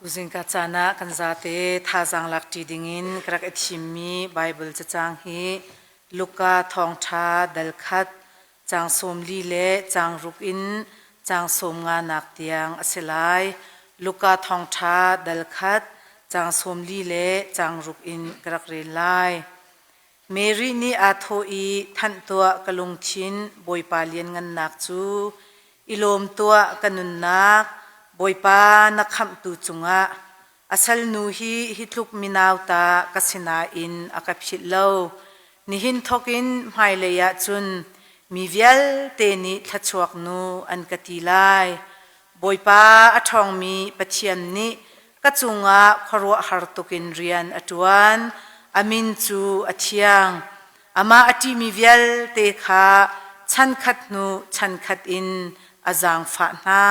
Tuzing ka caan ah kan zate thazaang lakṭi dingin ka rak i thimmi Baibal cacang hi Luka thawngṭha dal khat caang 40 le caang ruk in caang 50 nak tiang a si lai. Luka thawngṭha dal khat caang 40 le caang ruk in ka rak rel lai. Mary nih aa thawh i thanh tuah ka lungthin Bawipa lianngannak cu i lawm tuah ka nunnak Bawipa na khamhtu cungah a salnu hi hi tluk minau ta ka si nain a ka philh lo. Nihin thawkin hmailei ah cun mi vialte nih thluachuak nu an ka ti lai. Bawipa a ṭhawngmi Pathian nih ka cungah khuaruahhar tukin rian a ṭuan. A min cu a thiang. Amah a ṭihmi vialte kha chankhat hnu chankhat in a zaangfah hna.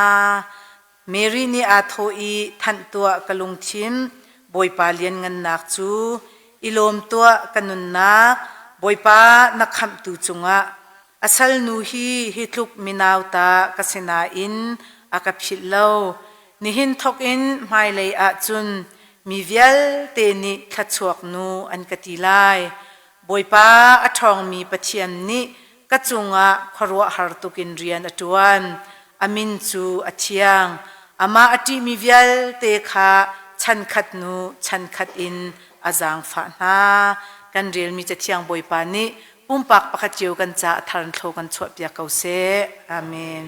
Mary nih aa thawh i thanh tuah ka lungthin Bawipa lianngannak cu i lawm tuah ka nunnak Bawipa na khamhtu cungah A salnu hi hi tluk minau ta ka si nain a ka philh lo. Nihin thawkin hmailei ah cun mi vialte nih thluachuak nu an ka ti lai. Bawipa a ṭhawngmi Pathian nih ka cungah khuaruahhar tukin rian a ṭuan. A min cu a thiang. Amah a ṭihmi vialte kha chankhat hnu chankhat in a zaangfah hna. Kan relmi Cathiang Bawipa nih pumpak pakhat cio kan ca a thar in thlo kan chuahpiak ko seh. Amen.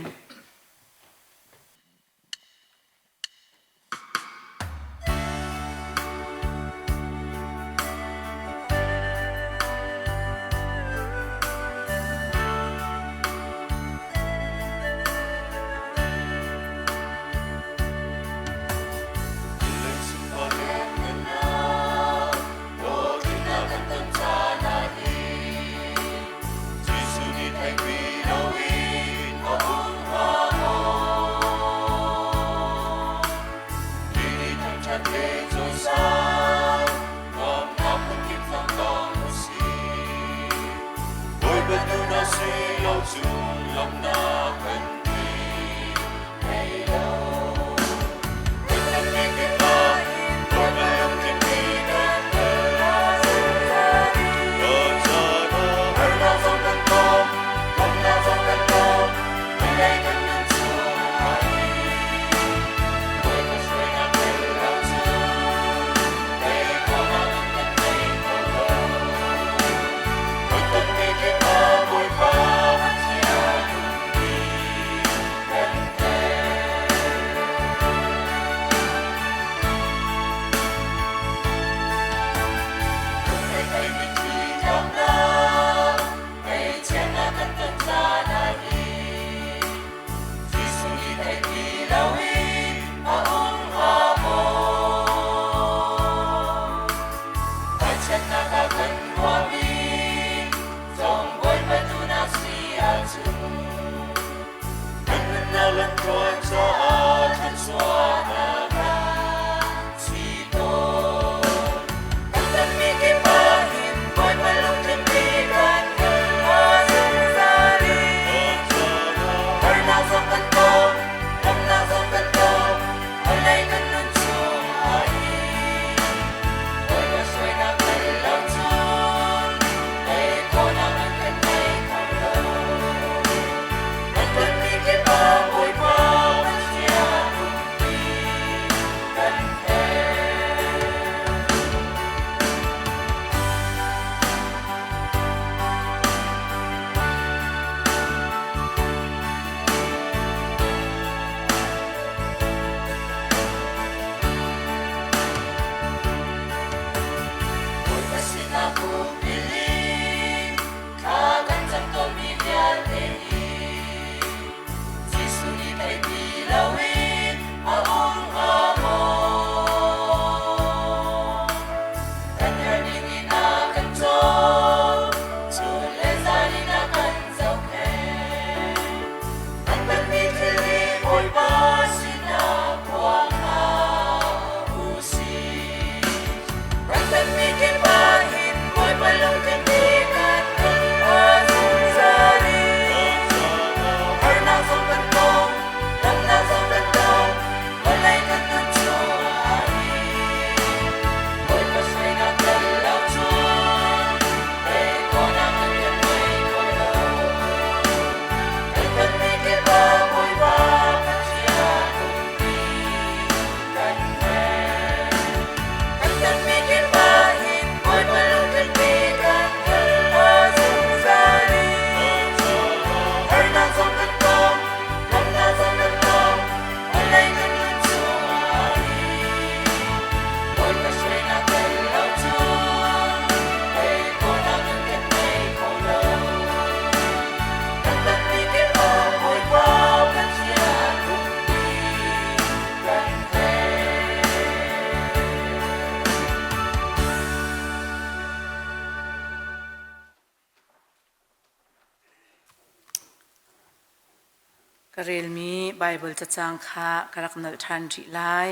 Ka relmi Baibal cacang kha ka rak nolh ṭhan rih lai.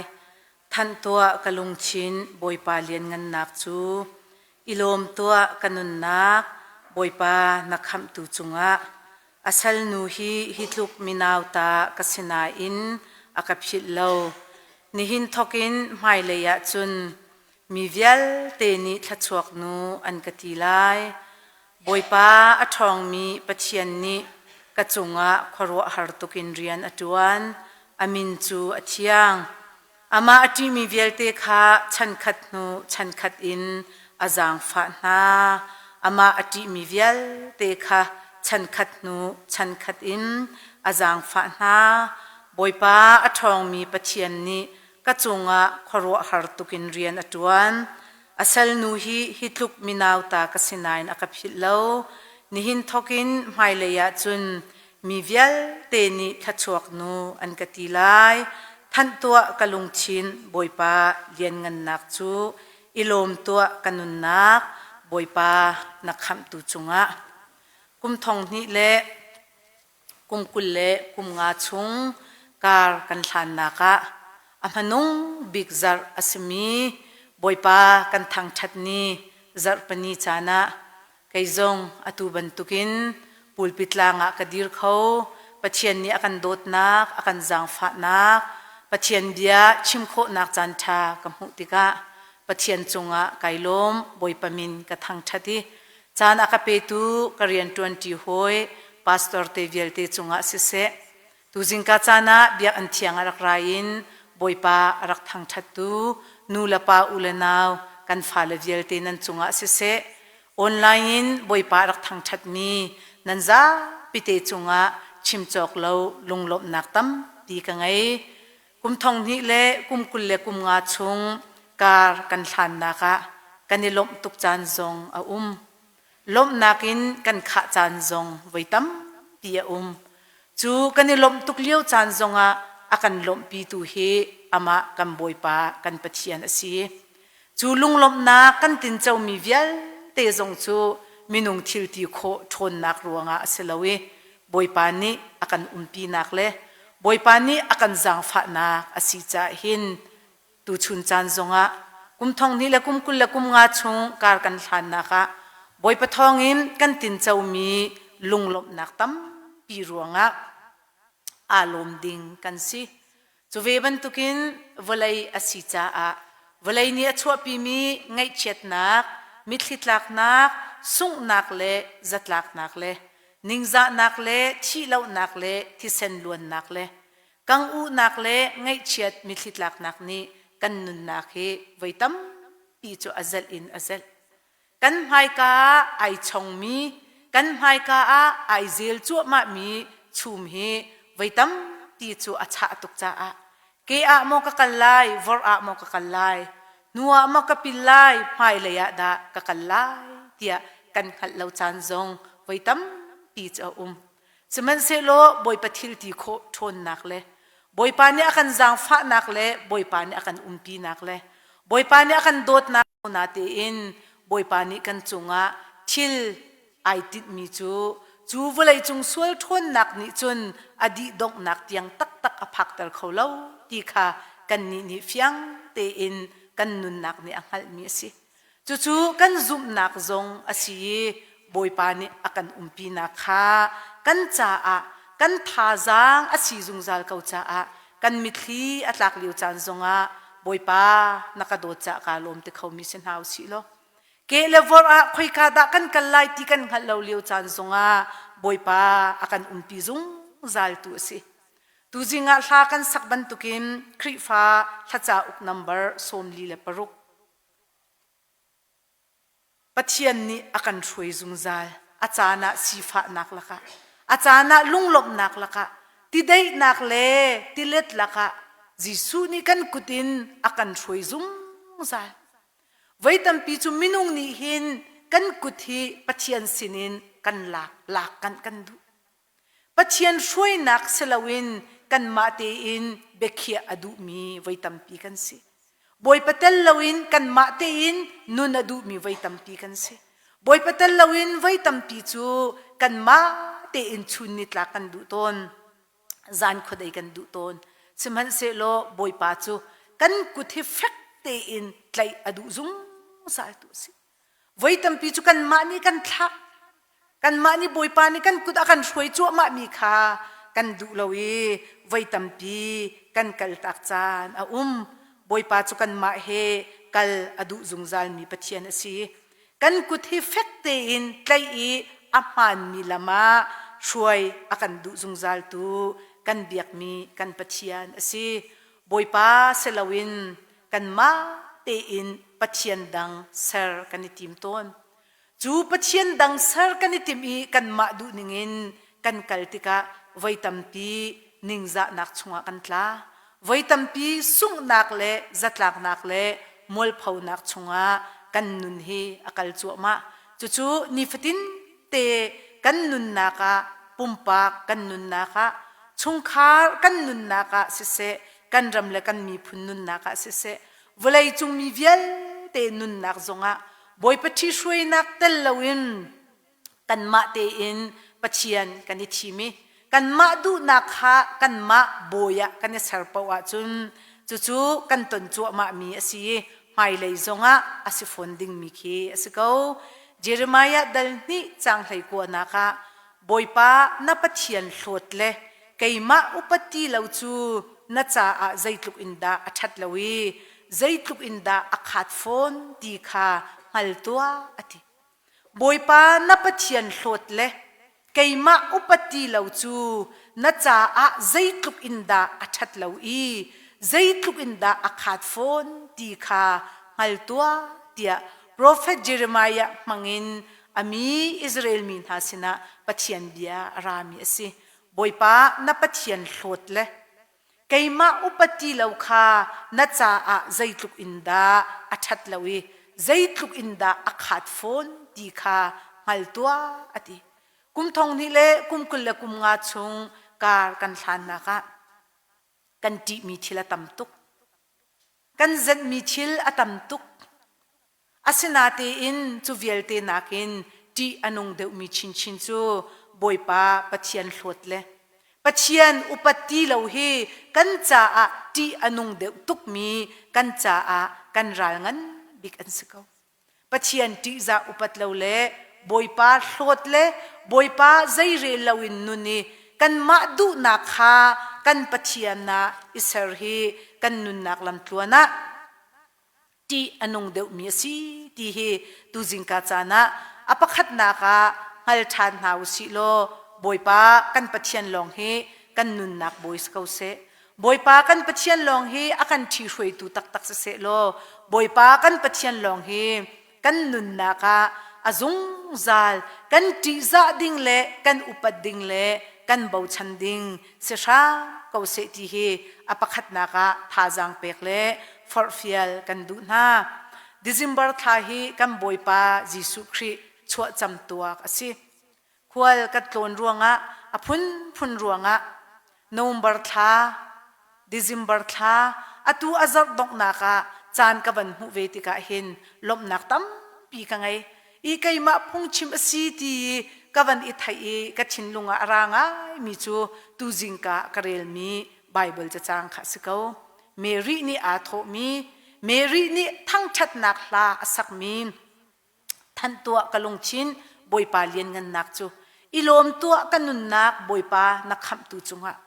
Thanh tuah ka lungthin Bawipa lianngannak cu, i lawm tuah ka nunnak Bawipa na khamhtu cungah. A salnu hi hi tluk minauta ka si nain a ka philh lo. Nihin thawkin hmailei ah cun mi vialte nih thluachuak nu an ka ti lai. Bawipa a ṭhawngmi Pathian nih ka cungah khuaruahhar tukin rian a ṭuan. A min cu a thiang. Amah a ṭihmi vialte kha chankhat hnu chankhat in a zaangfah hna. Amah a ṭihmi vialte kha chankhat hnu chankhat in a zaangfah hna. Bawipa a ṭhawngmi Pathian nih ka cungah khuaruahhar tukin rian a ṭuan. A salnu hi hi tluk minauta ka si nain a ka philh lo. Nihin thawkin hmailei ah cun mi vialte nih thluachuak nu an ka ti lai. Thanh tuah ka lungthin Bawipa lianngannak cu i lawm tuah ka nunnak Bawipa na khamhtu cungah. Kum thong hnih le kum 20 le kum nga chung kar kan hlannak ah a hmanung bik zarh a simi Bawipa kan thangṭhat ni zarhpini caan ah kei zong atu bantukin pulpit tlang ah ka dir kho. Pathian nih a kan dawtnak, a kan zaangfahnak, Pathian bia chim khawhnak caanṭha ka hmuh tikah Pathian cungah kai lawm, Bawipa min ka thangṭhat i Caan a ka petu ka rianṭuanṭi hawi pastor te vialte cungah siseh, tuzingka caan ah biakinn thiang a rak ra in Bawipa a rak thangṭhattu nu le pa u le nau kan fale vialte nan cungah siseh, online in Bawipa a rak thangṭhatmi nan zapite cungah chim cawk lo lunglawmhnak tampi ka ngei. Kum thong hnih le kum 20 le kum nga chung kar kan hlannak ah kan i lawmh tuk caan zong a um. Lawmhnak in kan khah caan zong voi tampi a um. Cu kan i lawmh tuk lio caan zongah a kan lawmhpitu hi amah kan Bawipa kan Pathian a si. Cu lunglawmhnak kan tincomi vialte zong cu minung thil ti khawh ṭhawnnak ruangah a si lo i Bawipa nih a kan umpinak le Bawipa nih a kan zaangfahnak a si caah hin tuchun caan zongah kum thong hnih le kum 20 le kum nga chung kar kan hlannak ah Bawipa thawngin kan tincomi lunglawmhnak tampi ruangah aa lawm ding kan si. Cu ve bantukin vawlei a si caah vawlei nih a chuahpimi ngaihchiatnak, mitthli tlaknak, sunghnak le zatlaknak le ningzahnak le thihlohnak le thisen luannak le kang-uhnak le ngaihchiat mitthli tlaknak nih kan nunnak hi voi tampi cu a zelh in a zelh. Kan hmaika ah ai chongmi, kan hmaika ah ai zel cuahmahmi chum hi voi tampi cu a chah tuk caah ke ah maw ka kal lai, vor ah maw ka kal lai, hnu ah maw ka pil lai, hmailei ah dah ka kal lai tiah kan hngalh lo caan zong voi tampi cu a um. Sihmanhsehlaw Bawipa thil ti khawh ṭhawnnak le Bawipa nih a kan zaangfahnak le Bawipa nih a kan umpinak le Bawipa nih a kan dawtnak natein Bawipa nih kan cungah thil ai tinhmi cu cu vawleicung sual ṭhawnnak nih cun a dih donghnak tiang taktak a phakter kho lo ti kha kannih nih fiang tein kan nunnak nih a hngalhmi a si. Cucu kan zumhnak zong a si i Bawipa nih a kan umpinak kha kan caah kan thazaang a si zungzal ko caah kan mitthli a tlak lio caan zongah Bawipa na ka dawt caah kaa lawm ti khomi si hna usih law ke le vor ah khoika dah kan kal lai ti kan hngalh lo lio caan zongah Bawipa a kan umpi zungzal tu a si. Tuzing ah hla kan sak bantukin Khrihfa thlaca uk number 46 Pathian nih a kan hruai zungzal. A caan ah sifahnak lakah, a caan ah lunglawmhnak lakah, tideihnak le tilet lakah Jesuh nih kan kut in a kan hruai zungzal. Voi tampi cu minung nih hin kan kut hi Pathian sinin kan lak, lak kan kan duh. Pathian hruainak si loin kanmah tein biakhiah a duhmi voi tampi kan si. Bawipa tel loin kanmah tein nun a duhmi voi tampi kan si. Bawipa tel loin voi tampi cu kanmah tein chun nitlak kan duh tawn. Zan khuadei kan duh tawn. Sihmanhsehlaw Bawipa cu kan kut hi fek tein tlaih a duh zungzal tu a si. Voi tampi cu kanmah nih kan thlah. Kanmah nih Bawipa nih kan kut a kan hruai cuahmahmi kha kan duh lo i voi tampi kan kaltak caan a um. Bawipa cu kanmah he kal a duh zungzalmi Pathian a si. Kan kut hi fek tein tlaih i a hmaanmi lam ah hruai a kan duh zungzaltu kan biakmi kan Pathian a si. Bawipa si loin kanmah tein Pathian dang ser kan i tim tawn. Cu Pathian dang ser kan i timh i kanmah duh ningin kan kal tikah voi tampi ningzahnak chungah kan tla. Voi tampi sunghnak le zatlaknak le mualphonak chungah kan nun hi a kal cuahmah. Cucu nifatin te kan nunnak ah pumpak kan nunnak ah chungkhar kan nunnak ah siseh kan ram le kan miphun nunnak ah siseh vawleicung mi vialte nunnak zongah Bawipa ṭhihruainak tel loin kanmah tein Pathian kan i thim i kanmah duhnak kha kanmah bawi ah kan i ser paoh ahcun cucu kan ton cuahmahmi a si i hmailei zongah a si fawn dingmi khi a si ko. Jeremiah dal hnih caang 19 ah Bawipa na Pathian hlawt le keimah upat ti lo cu na caah zeitluk in dah a ṭhat lo i zeitluk in dah a khaat fawn ti kha hngal tuah a ti. Bawipa na Pathian hlawt le keimah upat ti lo cu na caah zeitluk in dah a ṭhat lo i zeitluk in dah a khaat fawn ti kha hngal tuah tiah profet Jeremiah hmangin a mi Israel mi hna sinah Pathian bia a rami a si. Bawipa na Pathian hlawt le keimah upat ti lo kha na caah zeitluk in dah a ṭhat lo i zeitluk in dah a khaat fawn ti kha hngal tuah a ti. Kum thong hnih le kum 25 chung kar kan hlannak ah kan ṭihmi thil a tam tuk. Kan zenhmi thil a tam tuk. Asinatein cu vialte nakin ṭih a nung deuhmi chinchin cu Bawipa Pathian hlawt le Pathian upat ti lo hi kan caah ṭih a nung deuh tukmi kan caah kan ral ngan bik an si ko. Pathian ṭihzah upat lo le Bawipa hlawt le Bawipa zeirel loin nun i kanmah duhnak kha kan Pathian ah i ser hi kan nunnak lamtluan ah ṭih a nung deuhmi a si ti hi tuzingka caan ah a pakhatnak ah hngal ṭhan hna u sih law Bawipa kan Pathian lawng hi kan nunnak bawi si ko seh. Bawipa kan Pathian lawng hi a kan ṭhihruaitu taktak si seh law Bawipa kan Pathian lawng hi kan nunnak ah a zungzal kan ṭihzah ding le kan upat ding le kan bochan ding si hram ko seh ti hi a pakhatnak ah thazaang pek le forhfial kan duh hna. December thla hi kan Bawipa Jesuh Khrih chuahcam tuak a si. Khual kan tlawn ruangah a phunphun ruangah November thla, December thla atu a zarh donghnak ah caan ka van hmuh ve tikah hin lawmhnak tampi ka ngei. I keimah phungchim a si ti ka van i theih i ka thinlung ah a ra ngaimi cu tuzingka ka relmi Baibal cacang kha a si ko. Mary nih aa thawhmi, Mary nih thangṭhatnak hla a sakmi, Thanh tuah ka lungthin Bawipa lianngannak cu i lawm tuah ka nunnak Bawipa na khamhtu cungah.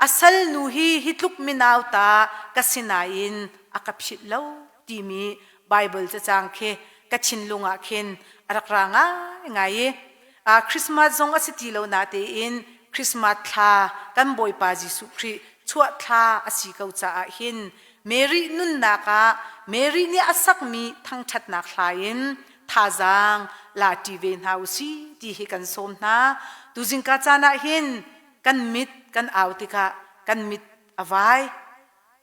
A salnu hi hi tluk minau ta ka si nain a ka philh lo timi Baibal cacang khi ka thinlung ah khin a rak ra ngaingai i Christmas zong a si ti lo natein Christmas thla kan Bawipa Jesuh Khrih chuah thla a si ko caah hin Mary nunnak ah Mary nih a sakmi thangṭhatnak hla in thazaang la ṭi ve hna u si ti hi kan sawm hna. Tuzingka caan ah hin kan mit kan au tikah kan mit a vai.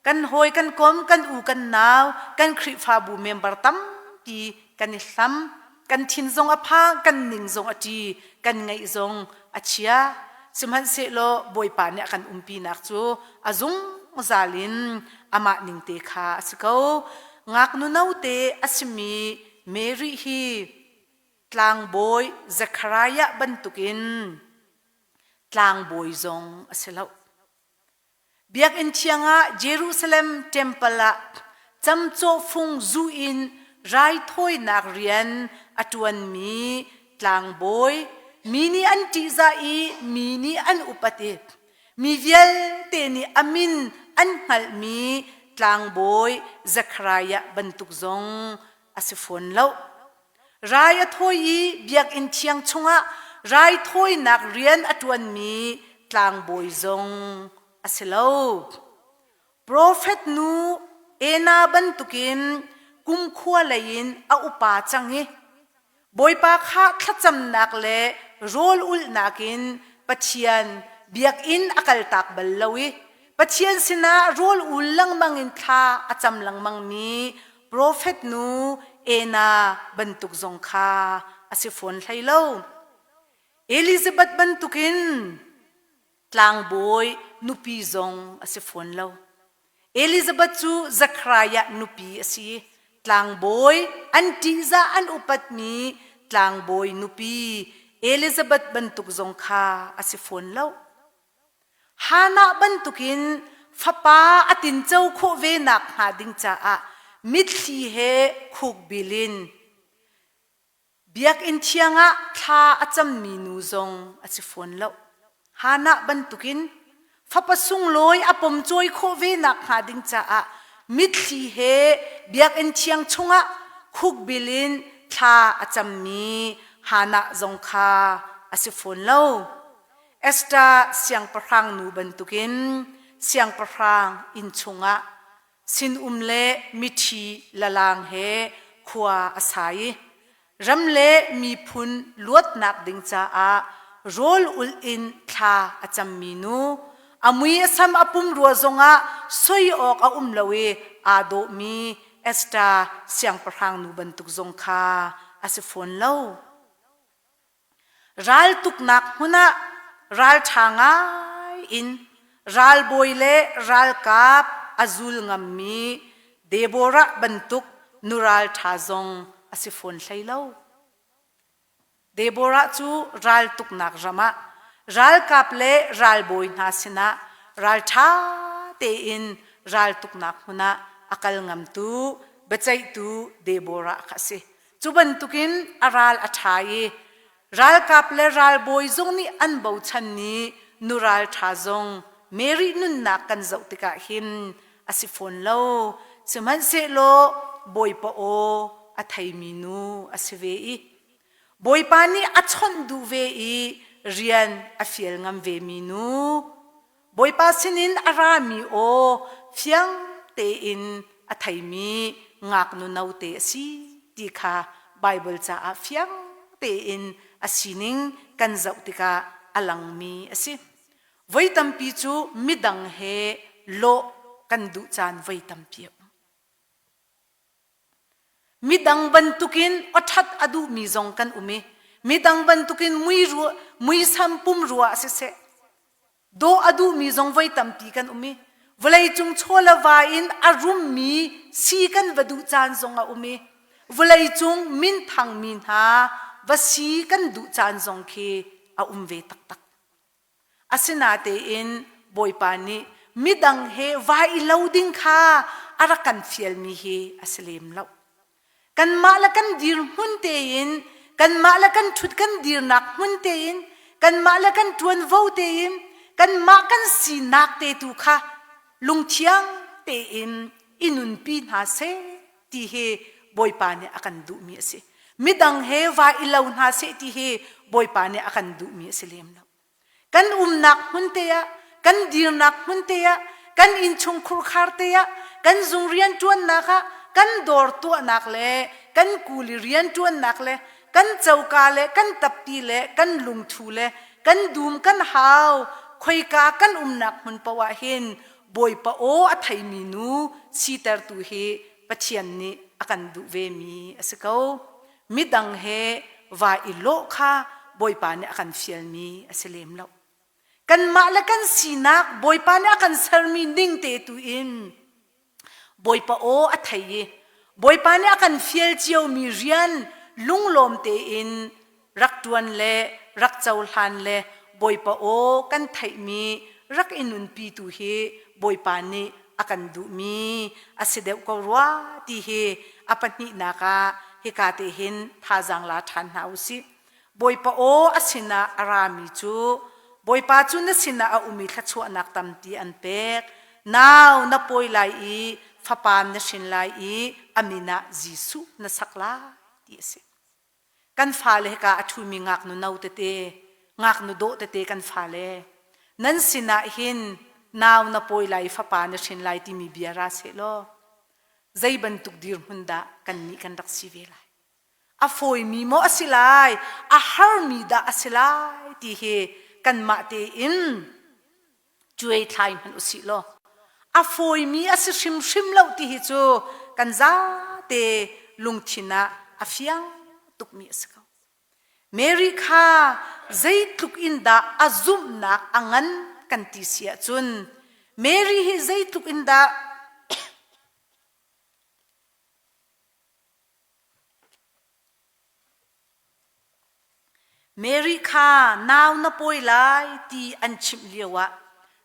Kan hawi kan kom, kan u kan nau, kan Khrihfabu member tampi kan i hlam. Kan thin zong a phang, kan ning zong a ṭi, kan ngaih zong a chia. Sihmanhsehlaw Bawipa nih a kan umpinak cu a zungzal in amah ning te kha a si ko. Ngaknu note a simi Mary hi tlangbawi Zekhariah bantukin tlangbawi zong a si lo. Biakinn thiang ah Jerusalem temple ah camcawhfung zu in raithawinak rian a ṭuanmi tlangbawi, mi nih an ṭihzah i mi nih an upat i mi vialte nih a min an hngalhmi tlangbawi Zekhariah bantuk zong a si fawn lo. Rai a thawi i biakinn thiang chungah raithawinak rian a ṭuanmi tlangbawi zong a si lo. Profet nu Ena bantukin kumkhua lei in a upa cang i Bawipa kha thlacamnak le rawl ulhnak in Pathian biakinn a kaltak bal lo i Pathian sinah rawl ul lengmang in thla a cam lengmangmi profet nu Ena bantuk zong kha a si fawn hlei lo. Elizabeth bantukin tlangbawi nupi zong a si fawn lo. Elizabeth cu Zekhariah nupi a si i tlangbawi an ṭihzah an upatmi tlangbawi nupi Elizabeth bantuk zong kha a si fawn lo. Hannah bantukin fapa a tinco khawh ve nakhnga ding caah mitthli he khukbil in biakinn thiang ah thla a cammi nu zong a si fawn lo. Hannah bantukin fapa sunglawi a pomcawi khawh ve nakhnga ding caah mitthli he biakinn thiang chungah khukbil in thla a cammi Hannah zong kha a si fawn lo. Esther siangpahrang nu bantukin siangpahrang inn chungah sinum le miṭhi lalang he khua a sa i ram le miphun luatnak ding caah rawl ulh in thla a cammi nu a mui a sam a pumrua zongah soi awk a um lo i aa dawhmi Esther siangpahrang nu bantuk zong kha a si fawn lo. Raltuknak hmun ah ralṭha ngai in ralbawi le ralkap a zul ngammi Deborah bantuk nu ralṭha zong a si fawn hlei lo. Deborah cu raltuknak ram ah ralkap le ralbawi hna sinah ralṭha tein raltuknak hmun ah a kal ngamtu biaceihtu Deborah kha a si. Cu bantukin a ral a ṭha i ralkap le ralbawi zong nih an bochanmi nu ralṭha zong Mary nunnak kan zoh tikah hin a si fawn lo. Sihmanhsehlaw Bawipa aw a theimi nu a si ve i Bawipa nih a chawnh duh ve i rian a fial ngam vemi nu Bawipa sinin a rami aw fiang tein a theimi ngaknu note a si ti kha Baibal caah fiang tein a sining kan zoh tikah a langmi a si. Voi tampi cu midang he lawh kan duh caan voi tampi a um. Midang bantukin awṭhat a duhmi zong kan um i midang bantukin muisam pumrua siseh dawh a duhmi zong voi tampi kan um i vawleicung chaw le va in a rummi si kan va duh caan zong a um i vawleicung minthangmi hna va si kan duh caan zong khi a um ve taktak. Asinatein Bawipa nih midang he vai i lo ding kha a rak kan fialmi hi a si lem lo. Kanmah le kan dirhmun tein, kanmah le kan ṭhut kan dirnak hmun tein, kanmah le kan ṭuanvo tein, kanmah kan sinak te tu kha lungthiang tein i nunpi hna seh ti hi Bawipa nih a kan duhmi a si. Midang he vai i lo hna seh ti hi Bawipa nih a kan duhmi a si lem lo. Kan umnak hmun te ah, kan dirnak hmun te ah, kan innchung khurkhar te ah, kan zung rianṭuannak ah, kan dawr tuahnak le kan kuli rianṭuannak le kan coka le kan tappi le kan lungthu le kan dum kan hau khoika kan umnak hmun paoh ah hin Bawipa aw a theimi nu sitertu hi Pathian nih a kan duh vemi a si ko. Midang he va i lawh kha Bawipa nih a kan fialmi a si lem lo. Kanmah le kan sinak Bawipa nih a kan sermi ning te tu in Bawipa aw a thei i Bawipa nih a kan fial ciomi rian lunglawm tein rak ṭuan le rak cohlan le Bawipa aw kan theihmi rak i nunpi tu hi Bawipa nih a kan duhmi a si deuh ko rua ti hi a pahnihnak ah hika te hin thazaang la ṭhan hna u sih. Bawipa aw a sinah a rami cu Bawipa cu na sinah a um i thluachuahnak tampi an pek. Nau na pawi lai i fapa na hrin lai i a min ah Jesuh na sak lai ti a si. Kan fale hika a ṭhumi ngaknu no tete, ngaknu dawh tete kan fale, nan sinah hin nau na pawi lai i fapa na hrin lai timi bia ra sehlaw zei bantuk dirhmun dah kannih kan rak si ve lai? A fawimi maw a si lai, a harmi dah a si lai ti hi kanmah tein cuai thlai hmanh usih law a fawimi a si hrimhrim lo ti hi cu kan zate lungthin ah a fiang tukmi a si ko. Mary kha zeitluk in dah a zumhnak a ngan kan ti si ahcun Mary hi zeitluk in dah Mary kha nau na pawi lai ti an chimh lioah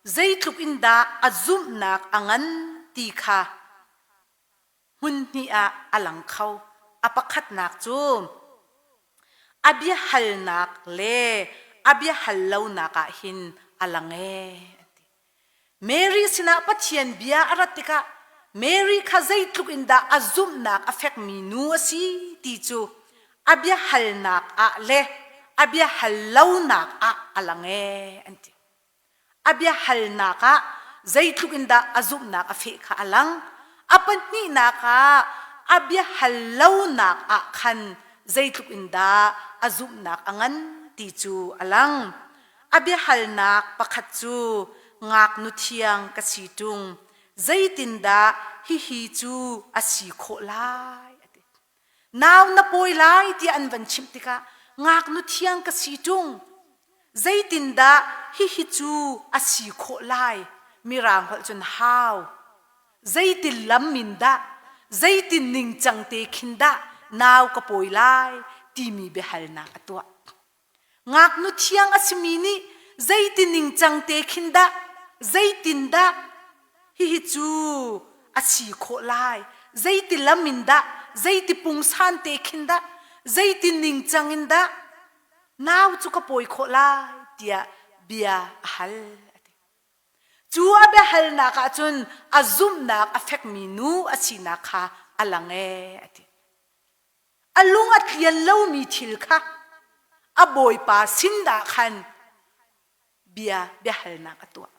zeitluk in dah a zumhnak a ngan ti kha hmun hnih ah a lang kho. A pakhatnak cu a biahalnak le a biahal lonak ah hin a lang ee an ti. Mary sinah Pathian bia a rat tikah Mary kha zeitluk in dah a zumhnak a fekmi nu a si ti cu a biahalnak ah le a biahal lonak ah a lang ee an ti. A biahalnak ah zeitluk in dah a zumhnak a feh kha a lang. A pahnihnak ah a biahal lonak ah khan zeitluk in dah a zumhnak a ngan ti cu a lang. A biahalnak pakhat cu ngaknu thiang ka si ṭung, zeitindah hihi cu a si khawh lai? A ti. Nau na pawi lai tiah an van chimh tikah ngaknu thiang ka si ṭung, zeitindah hihi cu a si khawh lai? Mirang holh cun how? Zeitin lam in dah, zeitin ningcang te khin dah nau ka pawi lai timi biahalnak a tuah. Ngaknu thiang a simi nih zeiti ningcang te khin dah, zeitindah hihi cu a si khawh lai, zeiti lam in dah, zeiti pungsan te khin dah, zeiti ningcang in dah nau cu ka pawi khawh lai tiah bia a hal a ti. Cu a biahalnak ah cun a zumhnak a fekmi nu a sinak kha a lang ee a ti. A lung a tlian lomi thil kha a bawipa sin ah khan bia biahalnak a tuah.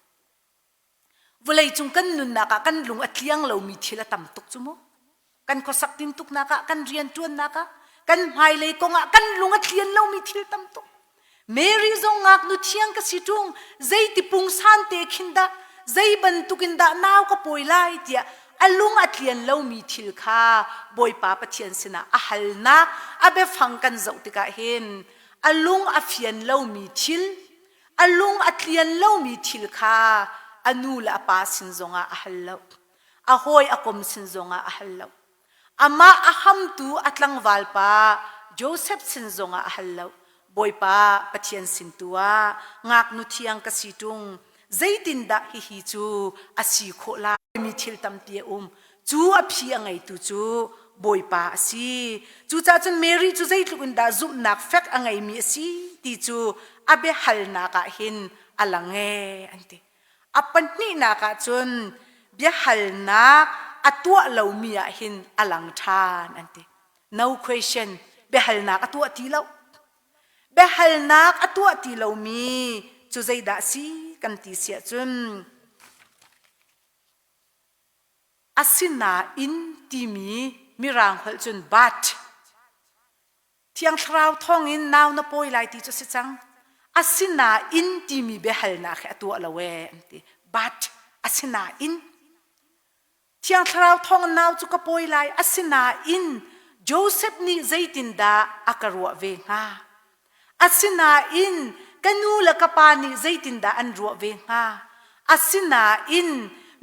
Vawleicung kan nunnak ah kan lung a tliang lomi thil a tam tuk cu mu. Kan khuasak tintuknak ah, kan rianṭuannak ah, kan hmailei kong ah kan lung a tlian lomi thil tam tuk. Mary zong ngaknu thiang ka si ṭung, zeiti pungsan te khin dah, zei bantukin dah nau ka pawi lai tiah a lung a tlian lomi thil kha Bawipa Pathian sinah a halnak a biafang kan zoh tikah hin a lung a fian lomi thil, a lung a tlian lomi thil kha a nu le a pa sin zongah a hal lo. A hawi a kom sin zongah a hal lo. Amah a hamtu a tlangval pa Josef sin zongah a hal lo. Bawipa Pathian sin tu ah ngaknu thiang ka si ṭung, zeitindah hihi cu a si khawh lai? Mi thil tampi a um. Cu a phi a ngeitu cu Bawipa a si. Cucaah cun Mary cu zeitluk in dah zumhnak fek a ngeimi a si ti cu a biahalnak ah hin a lang ee an ti. A pahnihnak ah cun biahalnak a tuah lomi ah hin a lang ṭhan an ti. No question, biahalnak a tuah ti lo. Biahalnak a tuah ti lomi cu zeidah si kan ti siah cun asinain timi mirang holh cun but Thiang Thlarau thawngin nau na pawi lai ti cu a si cang. Asinain timi biahalnak hi a tuah lo ee an ti. But asinain Thiang Thlarau thawngin nau cu ka pawi lai. Asinain Joseph nih zeitindah a ka ruah ve hnga? Asinain ka nu le ka pa nih zeitindah an ruah ve hnga? Asinain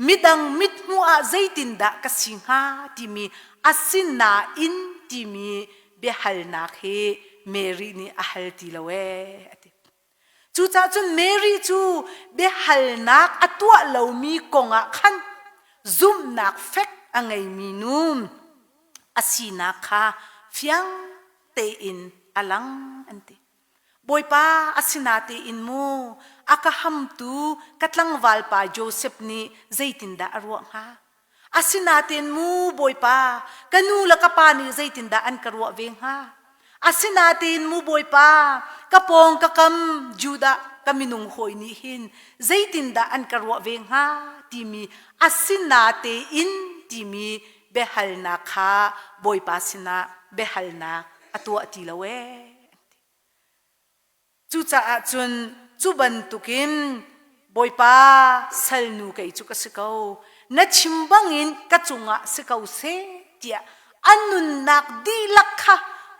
midang mithmuh ah zeitindah ka si hnga timi asinain timi biahalnak hi Mary nih a hal ti lo ee a ti. Cucaah cun Mary cu biahalnak a tuah lomi kongah khan zumhnak fek a ngeimi nu a sinak kha fiang tein a lang an ti. Bawipa a sinatein mu a ka hamtu ka tlangval pa Josef nih zeitindah a ruah hnga? Asinain mu Bawipa, ka nu le ka pa nih zeitindah an ka ruah ve hnga? Asinain mu Bawipa, ka pawng ka kam Judah ka minung hawi nih hin zeitindah an ka ruah ve hnga timi asinatein timi biahalnak kha Bawipa sinah biahalnak a tuah ti lo ee. Cucaah cun cu bantukin Bawipa salnu kei cu ka si ko, na chim bangin ka cungah si ko seh tiah a nunnak dihlak kha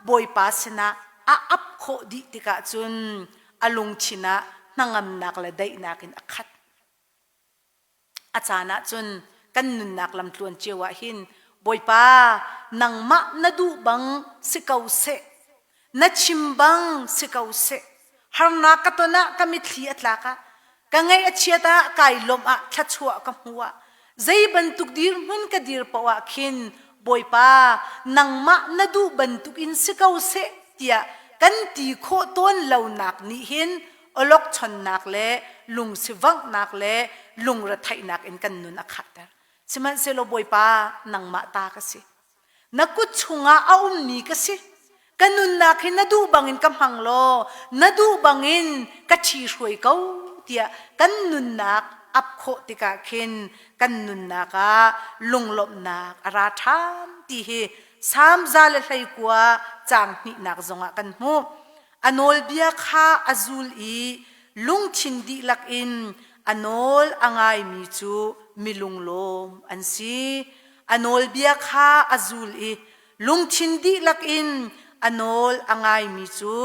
Bawipa sinah a ap khawh dih tikah cun a lungthin ah hnangamnak le daihnak in a khat. A caan ah cun kan nunnak lamtluan cio ah hin Bawipa nangmah na duh bang si ko seh, na chim bang si ko seh, harnak ka ton ah ka mitthli a tlak ah, ka ngaih a chiat ah kai lawmh ah thluachuah ka hmu ah, zei bantuk dirhmun ka dir paoh ah khin Bawipa nangmah na duh bantuk in si ko seh tiah kan ti khawh tawn lonak nih hin awlokchonnak le lungsivanghnak le lungretheihnak in kan nun a khahter. Sihmanhsehlaw Bawipa nangmah ta ka si. Na kut chungah a ummi ka si. Ka nunnak hi na duh bangin ka hmang law na duh bangin ka ṭhi hruai ko tiah kan nunnak ap khawh tikah khin kan nunnak ah lunglawmhnak a ra ṭhan ti hi Salm 119 caang hnihnak zongah kan hmuh. A nawlbia kha a zul i lungthin dihlak in a nawl a ngaimi cu mi lunglawm an si. A nawlbia kha a zul i lungthin dihlak in a nawl a ngaimi cu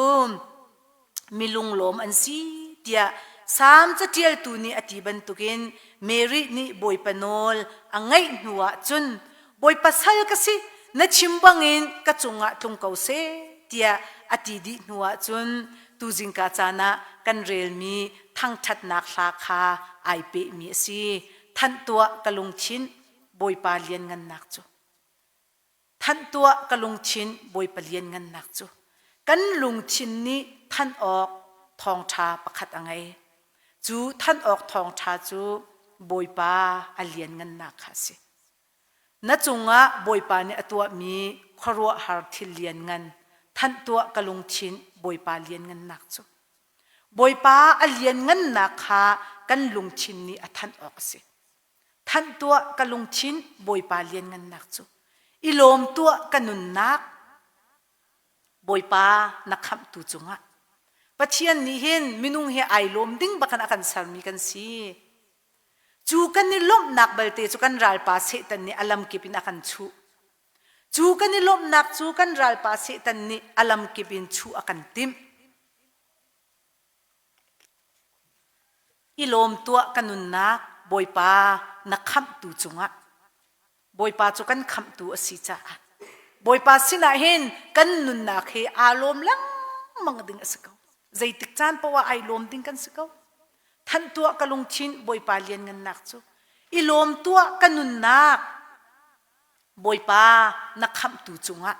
mi lunglawm an si tiah Salm caṭialtu nih a ti bantukin Mary nih Bawipa nawl a ngaih hnuah cun Bawipa sal ka si, na chim bangin ka cungah tlung ko seh tiah a ti dih hnuah cun tuzingka caan ah kan relmi thangṭhatnak hla kha ai pehmi a si. Thanh tuah ka lungthin Bawipa lianngannak cu. Thanh tuah ka lungthin Bawipa lianngannak cu. Kan lungthin nih thanh awk thawngṭha pakhat a ngei. Cu thanh awk thawngṭha cu Bawipa a lianngannak kha a si. Na cungah Bawipa nih a tuahmi khuaruahhar thil lianngan thanh tuah ka lungthin Bawipa lianngannak cu. Bawipa a lianngannak kha kan lungthin nih a thanh awk a si. Thanh tuah ka lungthin Bawipa lianngannak cu. I lawm tuah ka nunnak Bawipa na khamhtu cungah. Pathian nih hin minung hi ai lawm ding bak in a kan sermi kan si. Cu kan i lawmhnak balte cu kan ralpa Satan nih a lamkip in a kan chuh. Cu kan i lawmhnak cu kan ralpa Satan nih a lamkip in chuh a kan timh. I lawm tuah ka nunnak Bawipa na khamhtu cungah. Bawipa cu kan khamhtu a si caah Bawipa sinah hin kan nunnak hi aa lawm lengmang ding a si ko. Zeitik caan paoh ah ai lawm ding kan si ko. Thanh tuah ka lungthin Bawipa lianngannak cu. I lawm tuah ka nunnak Bawipa na khamhtu cungah.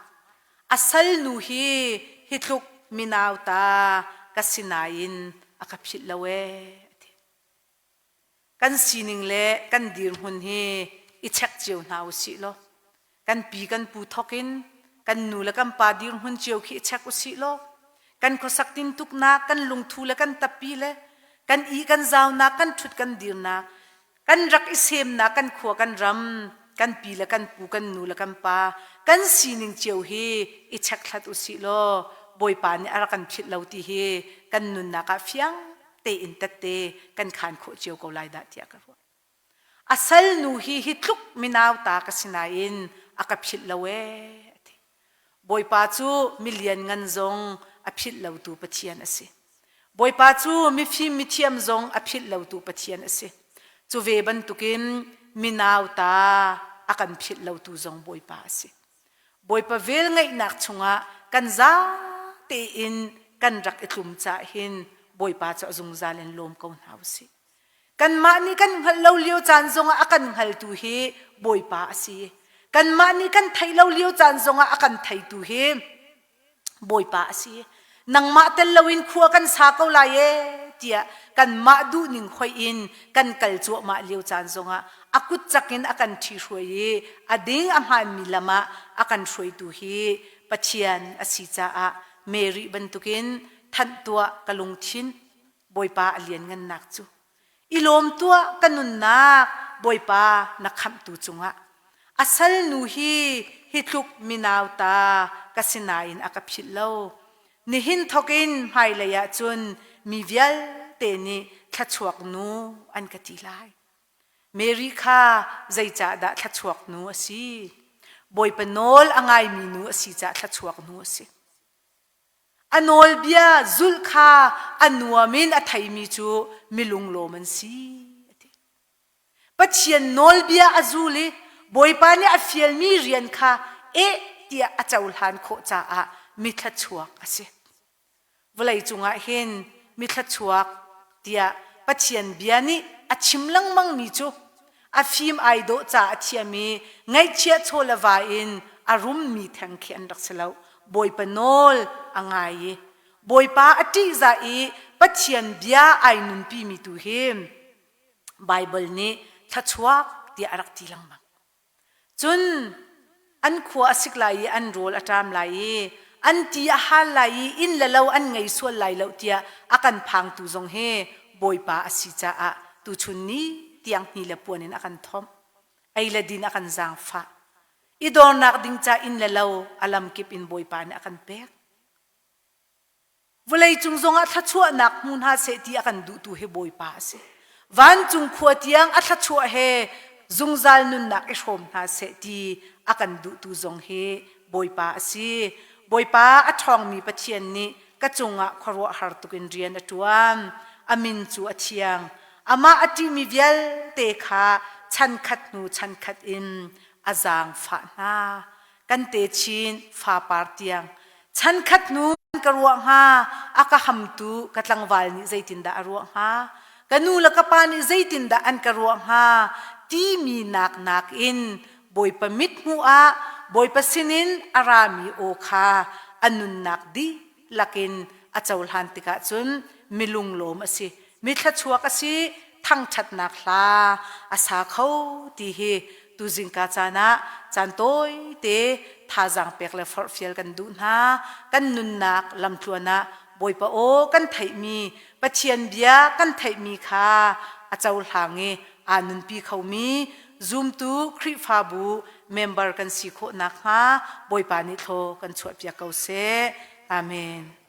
A salnu hi hi tluk minauta ka si nain a ka philh lo ee. Kan sining le kan dirhmun hi i check cio hna u sih law kan pi kan pu thawk in kan nu le kan pa dirhmun cio khi i check u sih law kan khuasak tintuknak kan lungthu le kan tappi le kan i kan zaunak kan ṭhut kan dirnak kan rak i semnak kan khua kan ram kan pi le kan pu kan nu le kan pa kan sining cio hi i check hlat u sih law Bawipa nih a rak kan philh lo ti hi kan nunnak ah fiang tein tette kan khaan khawh cio ko lai dah tiah ka ruah. A salnu hi hi tluk minauta ka si nain a ka philh lo ee a ti. Bawipa cu milian ngan zong a philh lotu Pathian a si. Bawipa cu mifim mithiam zong a philh lotu Pathian a si. Cu ve bantukin minauta a kan philh lotu zong Bawipa a si. Bawipa velngeihnak chungah kan za tein kan rak i tlum cah hin Bawipa cu a zungzal in lawm ko hna usih. Kanmah nih kan hngalh lo lio caan zongah a kan hngaltu hi Bawipa a si. Kanmah nih kan theih lo lio caan zongah a kan theitu hi Bawipa a si. Nangmah tel loin khua kan sa ko lai ee tiah kanmah duhning hoih in kan kal cuahmah lio caan zongah a kut cak in a kan ṭhihruai i a ding a hmaanmi lam ah a kan hruaitu hi Pathian a si caah Mary bantukin thanh tuah ka lungthin Bawipa a lianngannak cu I lawm tuah ka nunnak Bawipa na khamhtu cungah. A salnu hi hi tluk minauta ka si nain a ka philh lo. Nihin thawkin hmailei ah cun mi vialte nih thluachuak nu an ka ti lai. Mary kha zeicahdah thluachuak nu a si? Bawipa nawl a ngaimi nu a si caah thluachuak nu a si. A nawlbia zulh kha a nuam in a theimi cu milunglawm an si a ti. Pathian nawlbia a zul i Bawipa nih a fialmi rian kha eh tiah a cohlan khawh caah mithlachuak a si. Vawlei cungah hin mithlachuak tiah Pathian bia nih a chim lengmangmi cu a fim ai dawh ca a thiam i ngaihchiah chaw le va in a rummi theng khi an rak si lo. Bawipa nawl a ngai i Bawipa a ṭihzah i Pathian bia ai nunpimi tu hi Baibal nih thluachuak tiah a rak ti lengmang. Cun an khua a sik lai i an rawl a ṭam lai i an ti a hal lai i inn le lo an ngei sual lai lo tiah a kan phangtu zong hi Bawipa a si caah tuchun ni tiang hni le puan in a kan thomh. Ei le din a kan zaangfah. I dornak ding ca inn le lo a lamkip in Bawipa nih a kan pek. Vawleicung zongah thluachuahnak hmu hna seh ti a kan duhtu hi Bawipa a si. Vancung khua tiang a thluachuah he zungzal nunnak i hrawm hna seh ti a kan duhtu zong hi Bawipa a si. Bawipa a ṭhawngmi Pathian nih ka cungah khuaruahhar tukin rian a ṭuan. A min cu a thiang. Amah a ṭihmi vialte kha chankhat hnu chankhat in a zaangfah hna. Kan techin fapar tiang Chankhat hnu ka ruah hnga, a ka hamtu ka tlangval nih zeitindah a ruah hnga, ka nu le ka pa nih zeitindah an ka ruah hnga timi nak nakin Bawipa mithmuh ah Bawipa sinin a rami aw kha a nunnak dihlak in a cohlan tikah cun milunglawm a si. Mi thluachuak a si, thangṭhatnak hla a sa kho ti hi tuzingka caan ah caan tawite thazaang pek le forhfial kan duh hna. Kan nunnak lamtluan ah Bawipa aw kan theihmi, Pathian bia kan theihmi kha a cohlang i aa nunpi khomi zumtu Khrihfabu member kan si khawh nakhnga Bawipa nih thlaw kan chuahpiak ko seh. Amen.